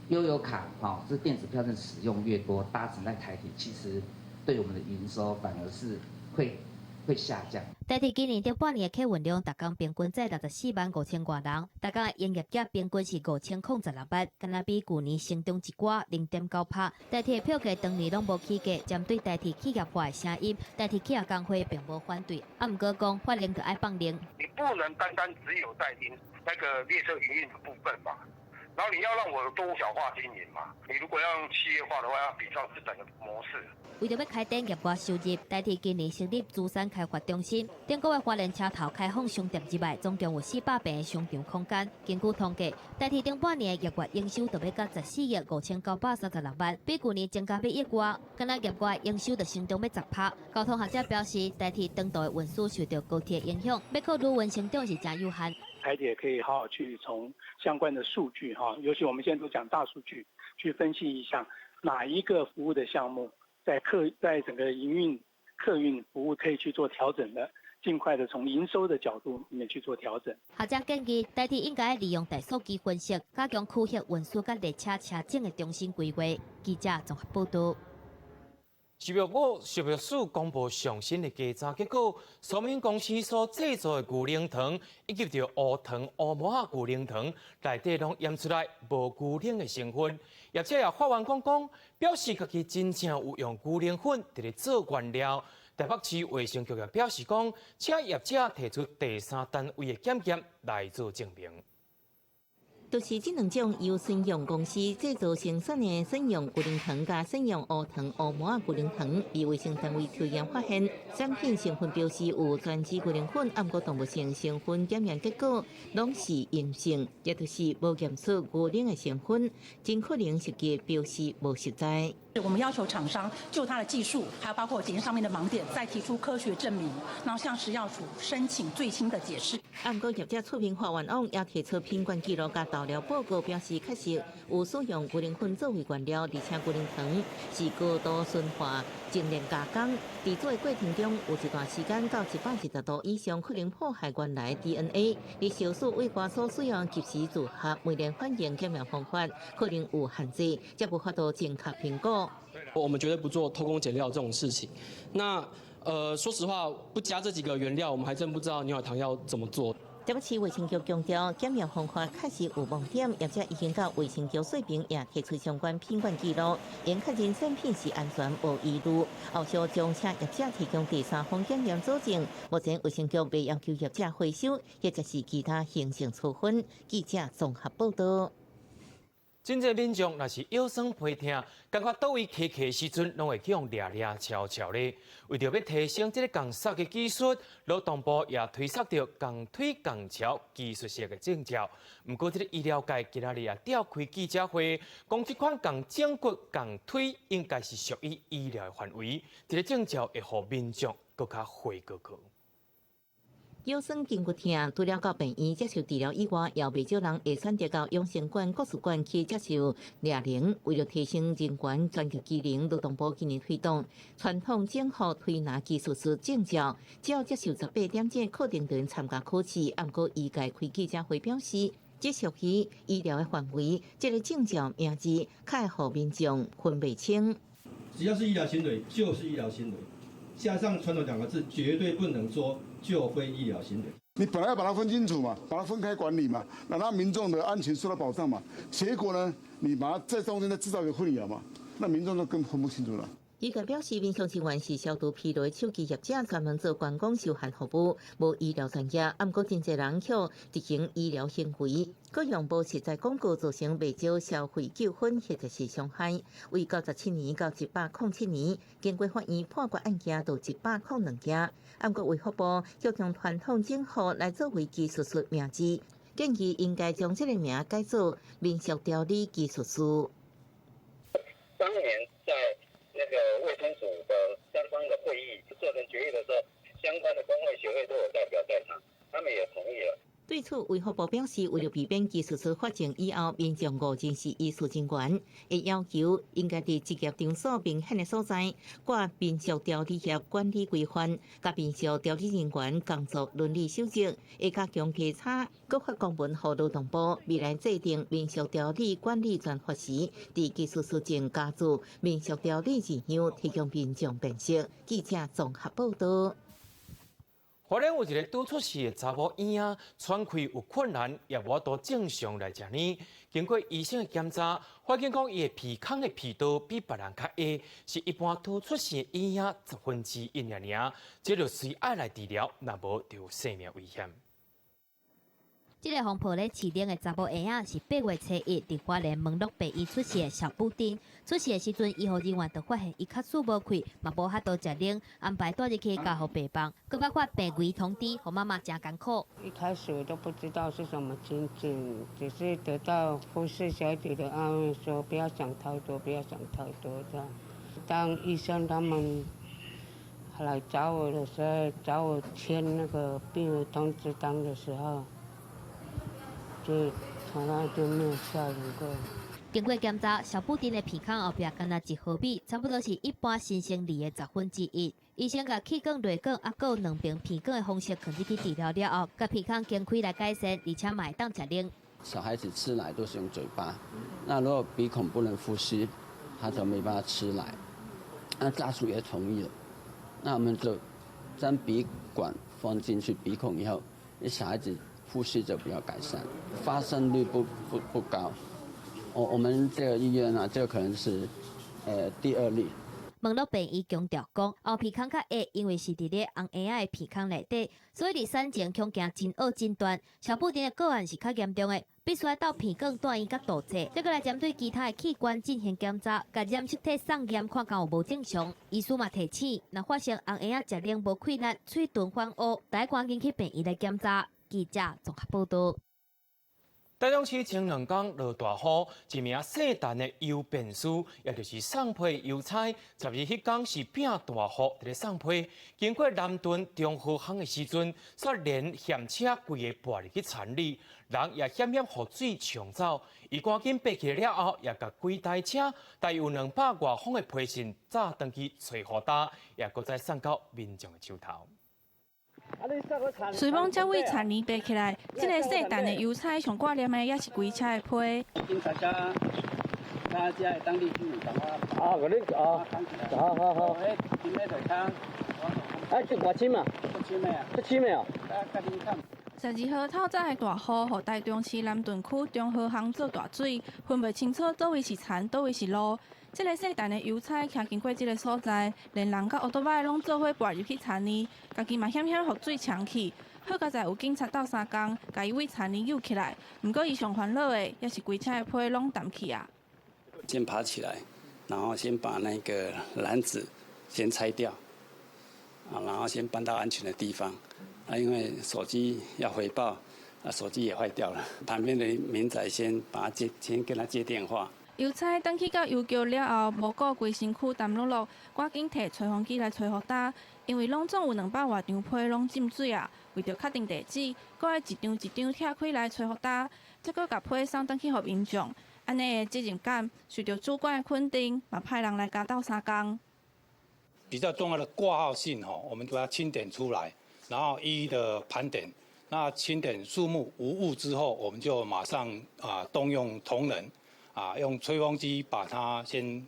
悠遊卡，吼，這電子票證使用越多，搭乘在台鐵，其實對我們的營收反而是會下降。台鐵今年頂半年的客運量，逐工平均載64萬5千外人，逐工的營業額平均是5016萬，敢若比舊年成長一寡0.9趴。台鐵票價長年攏無起價，針對台鐵企業化的聲音，台鐵企業工會並無反對，啊，毋過講法令著愛放靈。你不能單單只有在營那個列車營運的部分嘛，然後你要讓我多角化經營嘛，你如果要用企業化的話，要比照日本的模式。為著欲開展業外收入，台鐵今年成立資產開發中心，頂個月花蓮車頭開放商店之外，總共有400坪的商場空間。根據統計，台鐵頂半年的業外營收就欲到14億5936萬，比舊年增加欲億外。敢若業外營收就成長欲10趴。交通學者表示，台鐵長途的運輸受著高鐵影響，欲靠旅運成長是誠有限。台鐵可以好好去從相關的數據哈，尤其我們現在都講大數據，去分析一下哪一個服務的項目在整個營運客運服務可以去做調整的，盡快的從營收的角度裡面去做調整。學者建議，台鐵應該利用大數據分析，加強區域運輸佮列車車種的重新規劃。記者綜合報導。食藥部食藥署公布上新的稽查結果，說明公司所製作的牛奶糖以及著烏糖、烏毛仔牛奶糖內底攏驗出來無牛奶的成分。業者也發言講講，表示家己真正有用牛奶粉佇咧做原料。台北市衛生局也表示講，請業者提出第三單位的檢驗來做證明。就是這兩種由森永公司製造生產的森永牛奶糖佮森永烏糖烏毛仔牛奶糖，被衛生單位抽驗發現，產品成分標示有全脂牛奶粉，毋過動物性成分檢驗結果攏是陰性，也就是無檢出牛奶的成分，真可能是佮標示無實在。我們要求廠商就它的技術，還有包括檢驗上面的盲點，再提出科學證明，然後向食藥署申請最新的解釋。啊，毋過業者出面發願網，也提出品管記錄佮投料報告，表示確實有使用牛奶粉作為原料，而且牛奶糖是高度純化精煉加工。製作的過程中，有一段時間到120度以上，可能破壞原來 DNA。佇小鼠衛生所使用及時組合酶鏈反應檢驗方法，可能有限制，才無法度正確評估。我們絕對不做偷工減料這種事情。那說實話，不加這幾個原料，我們還真不知道牛奶糖要怎麼做。台北市衛生局強調，檢驗方法確實有盲點，業者已經到衛生局說明，也提出相關品管記錄，應確認產品是安全無疑慮。後續將請業者提供第三方檢驗佐證。目前衛生局未要求業者回收，或者是其他行政處分。記者綜合報道。真濟民眾若是腰酸背痛，感覺佗位磕磕的時陣，攏會去予掠掠敲敲咧。為著欲提升這個仝捒的技術，勞動部也推捒著仝推仝敲技術士的證照。毋過，這个醫療界今仔日也召開記者會，講這款仝整骨仝推應該是屬於醫療的範圍，這个證照會予民眾閣較會過去。腰酸筋骨痛，除了到病院接受治療以外，也袂少人會選擇到養生館、國術館去接受療程。為著提升人員專業技能，勞動部今年推動傳統整復推拿技術師證照，只要接受18點鐘課程就能參加考試。毋過醫界開記者會表示，這屬於醫療的範圍，這個證照名字較會予民眾分袂清。只要是醫療行為，就是醫療行為。加上傳統兩個字，絕對不能說就非醫療行為。你本來要把它分清楚嘛，把它分開管理嘛，那讓民眾的安全受到保障嘛。結果呢，你把它在中間再製造一個混淆嘛，那民眾就更分不清楚了。醫界表示，民宿人員是消除疲勞的手機業者，專門做觀光休閒服務，無醫療專業。毋過真濟人去執行醫療行為，閣用無實在廣告造成袂少消費糾紛或者是傷害。為97年到107年，經過法院判決案件就102件。毋過衛福部欲將傳統整復來作為技術師名字，建議應該將這个名改做民俗調理技術師。當年在那個衛生署的相關的會議做成決議的時候，相關的工會協會都有代表在場，他們也同意了。對此，衛福部表示，為著避免技術師發證以後，民眾誤認是醫術人員，會要求應該佇執業場所明顯的所在掛民俗調理業管理規範，佮民俗調理人員工作倫理守則，會加強稽查，閣發公文予勞動部，未來制定民俗調理管理專法時，佇技術師證加註民俗調理字樣，提供民眾辨識。記者綜合報道。花蓮有一个拄出世的查某嬰仔，喘氣有困難，也無法度正常來食奶。經過醫生的檢查，發現講伊的鼻孔的鼻道比別人較狹，是一般拄出世的嬰仔1/10爾爾，這就需愛來治療，若無就有生命危險。這个予抱咧飼奶的查某嬰仔是8月初1佇花蓮蒙樂病院出世的小布丁。出世的時陣，醫護人員就發現伊較欶無氣，嘛無法度食奶，安排帶入去交予病房，閣捌發病危通知，予媽媽誠艱苦。一開始我都不知道是什麼情景，只是得到護士小姐的安慰，說不要想太多，不要想太多這樣。當醫生他們來找我的時候，找我簽那個病危通知單的時候，就從來就沒有嚇人過。經過檢查，小布丁的鼻孔後壁敢若1毫米，差不多是一般新生兒的1/10。醫生共氣管、淚管，猶閣有兩邊鼻管的方式，放入去治療了後，共鼻孔經開來改善，而且嘛會當食奶。小孩子吃奶都是用嘴巴，那如果鼻孔不能呼吸，他就沒辦法吃奶。那家屬也同意了，那我們就將鼻管放進去鼻孔以後，小孩子呼吸就比較改善，發生率不高。我們這個醫院啊，這個可能是第二例。蒙樂病院強調講，後鼻孔較狹，因為是佇咧紅嬰仔的鼻孔內底，所以佇產前恐驚真惡診斷。小布丁的個案是較嚴重的，必須愛到鼻管住院佮度切，再閣來針對其他的器官進行檢查，共染色體送驗看敢有無正常。醫師嘛提醒，若發現紅嬰仔食奶無氣力、喙唇反烏，得趕緊去病院來檢查。記者綜合報道。台中市前兩工落大雨，一名姓陳的郵便師，也就是送批郵差，12彼工是拼大雨佇咧送批，經過南屯中和巷的時陣，煞連險車規个跋入去田裡，人也險險予水沖走。伊趕緊爬起來了後，也共規台車大約有200外封的批信紮轉去揣雨擔，也閣再送到民眾的手頭。隨風這位田裡爬起來，這个姓陳的郵差上掛念的也是規車的批。警察遮，遮遮的當地居民共我。啊，予你啊，好好好。彼今日就較。哎，這偌深啊？足深的啊。足深的哦。12號透早的大雨，予台中市南屯區中和巷做大水，分袂清楚佗位是田，佗位是路。這个姓陳的郵差騎經過這个所在，連人佮烏托邦攏做伙跋入去田裡，家己嘛險險予水沖去。好佳哉有警察鬥相共，共伊對田裡救起來。毋過伊上煩惱的，也是規車的批攏澹去啊。先爬起來，然後先把那個籃子先拆掉，啊，然後先搬到安全的地方。啊，因為手機要回報，啊，手機也壞掉了。旁邊的民宅先把他接，先跟他接電話。郵差轉去到郵局了後，無顧規身軀澹漉漉，趕緊提吹風機來吹雨擔，因為攏總有200外張批攏浸水啊。為著確定地址，閣愛一張一張拆開來吹雨擔，才閣共批送轉去予民眾。按呢的責任感，受著主管的肯定，嘛派人來共鬥相共。比較重要的掛號信吼，我們把它清點出來，然後一一的盤點。那清點數目無誤之後，我們就馬上啊動用同仁。啊，用吹風機把它先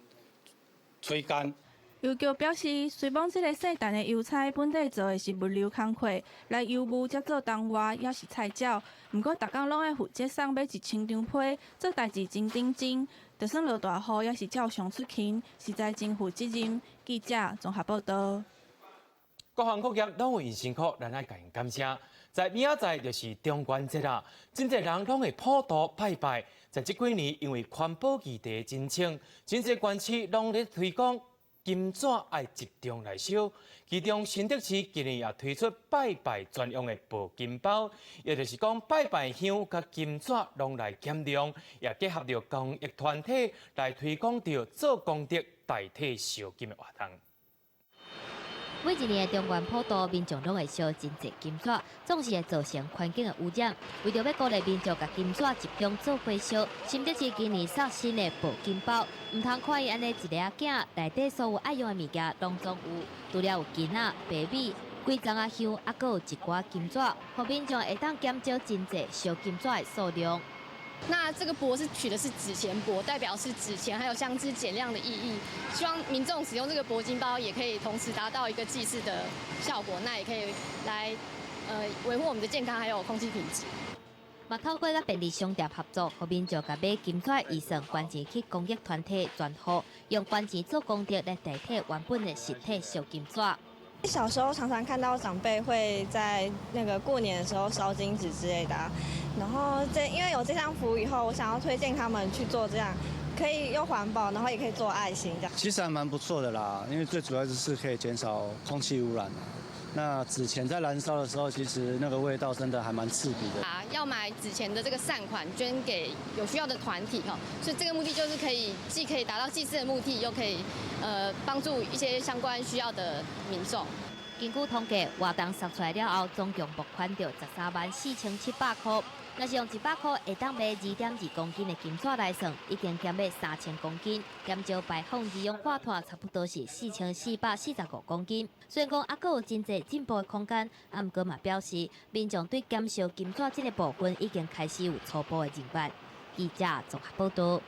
吹乾。郵局表示，雖罔這个姓陳的郵差本底做的是物流工課，來郵務才做動外，抑是菜鳥。毋過，逐工攏愛負責送欲1000張批，做代誌真認真。就算落大雨，也是照常出勤，實在真負責任。記者綜合報道。各行各業攏有𪜶辛苦，咱愛共𪜶感謝。在明仔載就是中元節啦，真濟人攏會普渡拜拜。在這幾年，因為環保議題真衝，真濟縣市攏咧推廣金紙愛集中來燒。其中新竹市今年也推出拜拜專用的箔金包，也就是講拜拜香佮金紙攏來減量，也結合著公益團體來推廣著做功德代替燒金的活動。每一年的中元普渡，民眾攏會燒真濟金紙，總是會造成環境的污染。為著欲鼓勵民眾共金紙集中做伙燒，新竹市今年送新的箔金包，毋通看伊按呢一个仔鏡，內底所有愛用的物件攏總有，除了有金仔、白米、幾叢仔香，猶閣有一寡金紙，予民眾會當減少真濟燒金紙的數量。那這個箔是取的是紙錢箔，代表是紙錢還有香脂減量的意義。希望民眾使用這個箔金包，也可以同時達到一個祭祀的效果，那也可以來維護我們的健康還有空氣品質。嘛透過佮便利商店合作，予民眾共買金紙預算捐錢去公益團體捐予，用捐錢做功德來代替原本的實體燒金紙。小時候常常看到長輩會在那個過年的時候燒金紙之類的，然後這因為有這項服務以後，我想要推薦他們去做這樣，可以又環保，然後也可以做愛心這樣。其實還蠻不錯的啦，因為最主要就是可以減少空氣污染。那紙錢在燃燒的時候，其實那個味道真的還蠻刺鼻的。啊，要買紙錢的這個善款捐給有需要的團體哈，所以這個目的就是可以既可以達到祭祀的目的，又可以幫助一些相關需要的民眾。根據統計，活動殺出來了後，總共募款著134,700塊。若是用100塊會當買2.2公斤的金紙來算，已經減欲3000公斤，減少排放二氧化碳差不多是4445公斤。雖然講猶閣有真濟進步的空間，啊，毋過嘛表示，民眾對減燒金紙這个部分已經開始有初步的認識。記者綜合報道。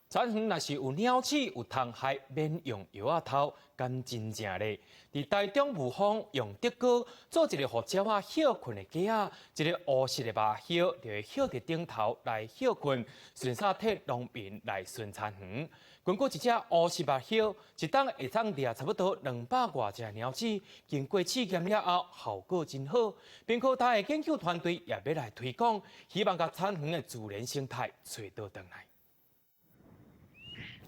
田園若是有鳥鼠有蟲害，免用藥仔頭，敢真正咧？佇台中霧峰用竹篙做一個予鳥仔歇睏的架仔，一个烏色的肉葉就會歇佇頂頭來歇睏，順勢替農民來巡田園。根據一隻烏色肉葉，一冬會當掠差不多200外隻鳥鼠，經過試驗了後，效果真好。屏科大的研究團隊也欲來推廣，希望共田園的自然生態揣倒轉來。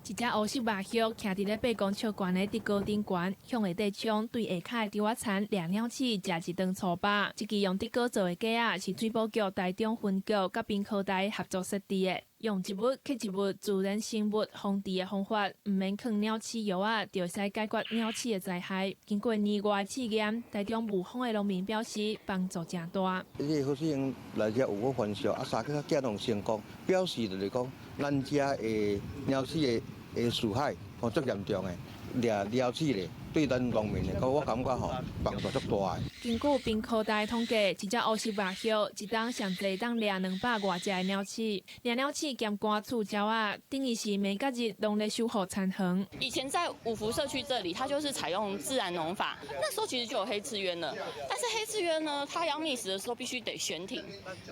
一隻烏色麻雀徛佇咧8公尺懸的竹篙頂懸，向下底窗對下跤的竹仔田掠鳥鼠食一頓粗飽。這支用竹篙做的架仔是水保局台中分局佮屏科大合作設置的，用一物克一物自然生物防治的方法，毋免囥鳥鼠藥仔，就會使解決鳥鼠的災害。經過年外試驗，台中霧峰的農民表示幫助誠大。這個好像來遮有個傳銷，啊，三個仔攏成功，表示就是講，咱遮的鳥鼠的鼠害吼足嚴重的，掠鳥鼠咧，對咱農民來講，我感覺吼幫助足大的。根據屏科大統計，一隻烏色麻雀一冬上濟當掠200外隻的鳥鼠，掠鳥鼠兼趕鼠鳥仔，等於是每隔日攏咧守護田園。以前在五福社區這裡，它就是採用自然農法，那時候其實就有黑翅鳶了。但是黑翅鳶呢，它要覓食的時候必須得懸停，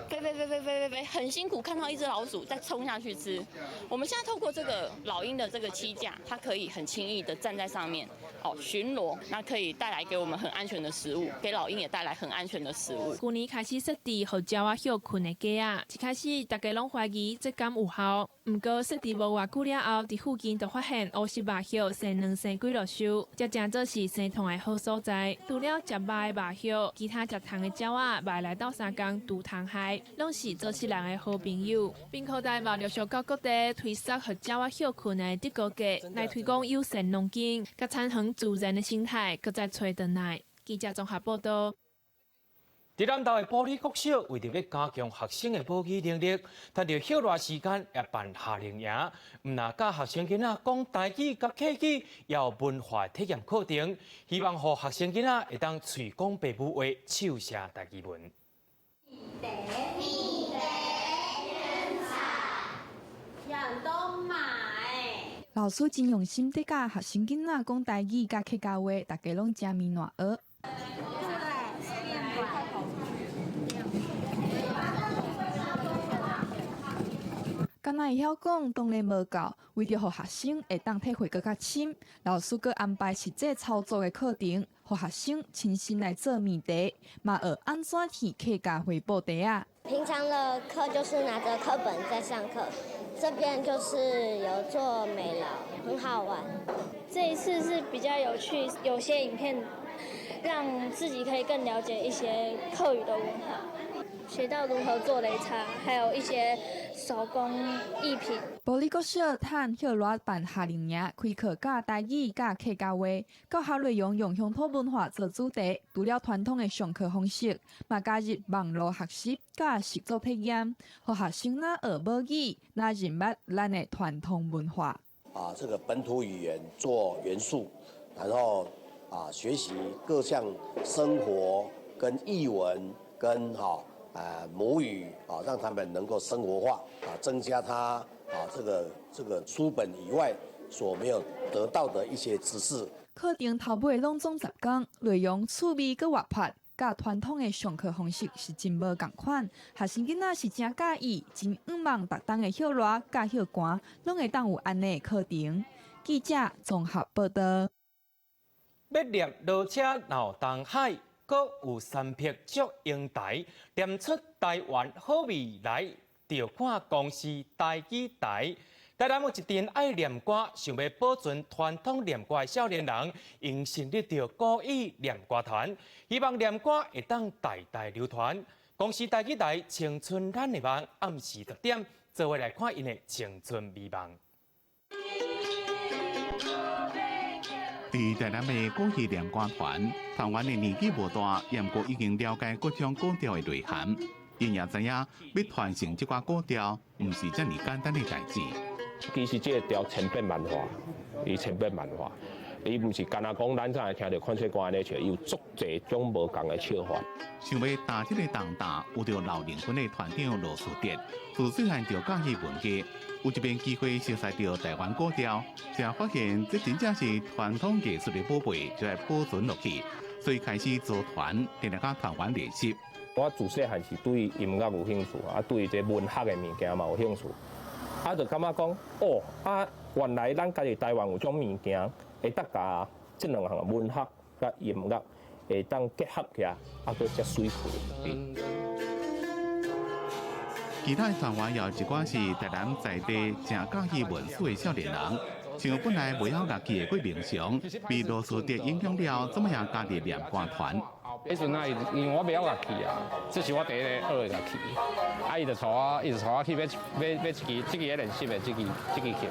飛飛飛飛飛飛飛，很辛苦，看到一隻老鼠再衝下去吃。我們現在透過這個老鷹的這個棲架，它可以很輕易的站在上面，哦巡邏，那可以帶來給我們很安全的食物，給老鷹也帶來很安全的食物。去年開始設置予鳥仔歇睏的架仔，一開始大家攏懷疑這敢有效，毋過設置無偌久了後，佇附近就發現烏色麻雀生卵生幾落岫，這誠做是生蟲的好所在。除了食肉的麻雀，其他食蟲的鳥仔嘛會來鬥相共除蟲害，攏是做穡人的好朋友。屏科大嘛陸續到各地推設予鳥仔歇睏的竹篙架，來推廣友善農耕，佮田園自然的生態，閣再揣轉來。記者綜合報導。佇南投的埔里國小，為著欲加強學生的母語能力，趁著歇熱時間也辦夏令營，毋但教學生囡仔講台語佮客語，也有文化體驗課程，希望予學生囡仔會當喙講爸母話，手寫台語文。人都買。老師真用心佇教學生囡仔講台語佮客家話，大家攏誠迷爛學。敢若會曉講，當然無夠。為著予學生會當體會閣較深，老師閣安排實際操作的課程，予學生親身來做麵茶，嘛學按怎提客家回報茶仔。平常的課就是拿著課本在上課，這邊就是有做美勞，很好玩。這一次是比較有趣，有些影片讓自己可以更了解一些客語的文化。學到如何做擂茶，還有一些手工藝品。埔里國小趁歇熱辦夏令營，開課教台語、教客家話，教學內容用鄉土文化做主題，除了傳統的上課方式，嘛加入網路學習、佮實作體驗，予學生若學母語，若認捌咱的傳統文化。啊，這個本土語言做元素，然後啊，學習各項生活跟藝文跟哈。母語啊，讓他們能夠生活化啊，增加他啊這個書本以外所沒有得到的一些知識。課程頭尾攏總10工，內容趣味閣活潑，佮傳統的上課方式是真無仝款。學生囡仔是誠佮意，真向望逐冬的歇熱佮歇寒，攏會當有按呢的課程。記者綜合報導。欲念騾車鬧東海。閣有三撇祝英台，念出台灣好未來，就看公視台語台。台南有一陣愛念歌，想欲保存傳統念歌的少年人，𪜶成立著古語念歌團，希望念歌會當代代流傳。公視台語台青春咱的夢，暗時10點，做伙來看𪜶的青春美夢。佇台南的古語念歌團，團員的年紀無大，毋過已經了解各種古調的內涵。𪜶也知影欲傳承這寡古調，毋是遮爾簡單的代誌。其實這個調千變萬化，伊千變萬化，伊毋是干焦講咱才會聽著款說歌按呢唱，伊有足濟種無仝的唱法。想欲擔這个重擔，有著老靈魂的團長羅樹哲，自細漢就佮意文藝。有一遍機會熟悉著台灣古調，才發現這真正是傳統藝術的寶貝，就愛保存落去，所以開始組團，定定佮團員練習。我自細漢是對音樂有興趣，啊，對這文學的物件嘛有興趣，啊，就感覺講，哦，啊，原來咱家己台灣有種物件，會當共這兩項文學佮音樂會當結合起來，啊，閣遮媠氣。其他的團員有一寡是台南在地誠佮意文史的少年人，像本來袂曉樂器的郭明祥，被羅斯德影響了，怎麼樣加入念歌團？彼陣啊，因為我袂曉樂器啊，這是我第一个學的樂器。啊，伊就帶我，伊就帶我去買買買一支，這支咧練習的這支這支琴。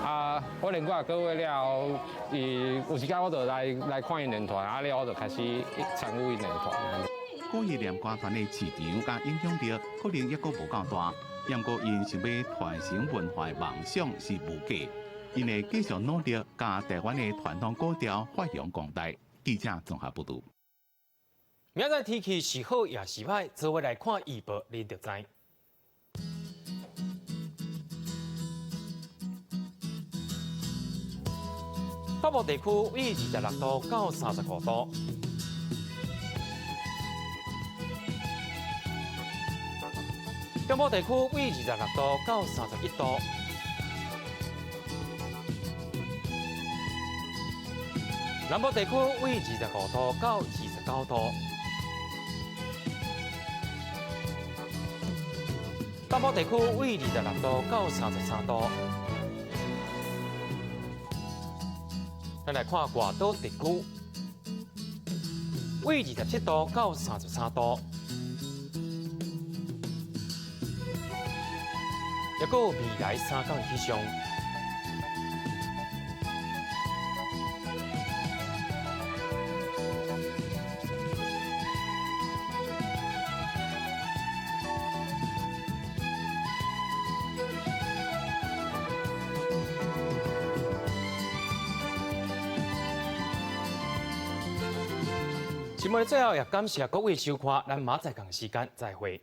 啊，我練過幾個月了後，伊有時間我就來來看𪜶練團，啊了我就開始參與𪜶練團。古意念歌團的市場佮影響力可能猶閣無夠大，毋過𪜶想欲傳承文化的夢想是無假，𪜶會繼續努力，共台灣的傳統古調發揚光大。記者綜合報導。明仔天氣是好抑是歹，做伙來看預報，恁就知。北部地區為26度到35度。中部地區為26度到31度。南部地區為25度到29度。北部地區為26度到33度。咱來看外島地區，為27度到33度。抑閣有未來三工的氣象。節目的最後，也感謝各位收看，咱明仔載仝時間再會。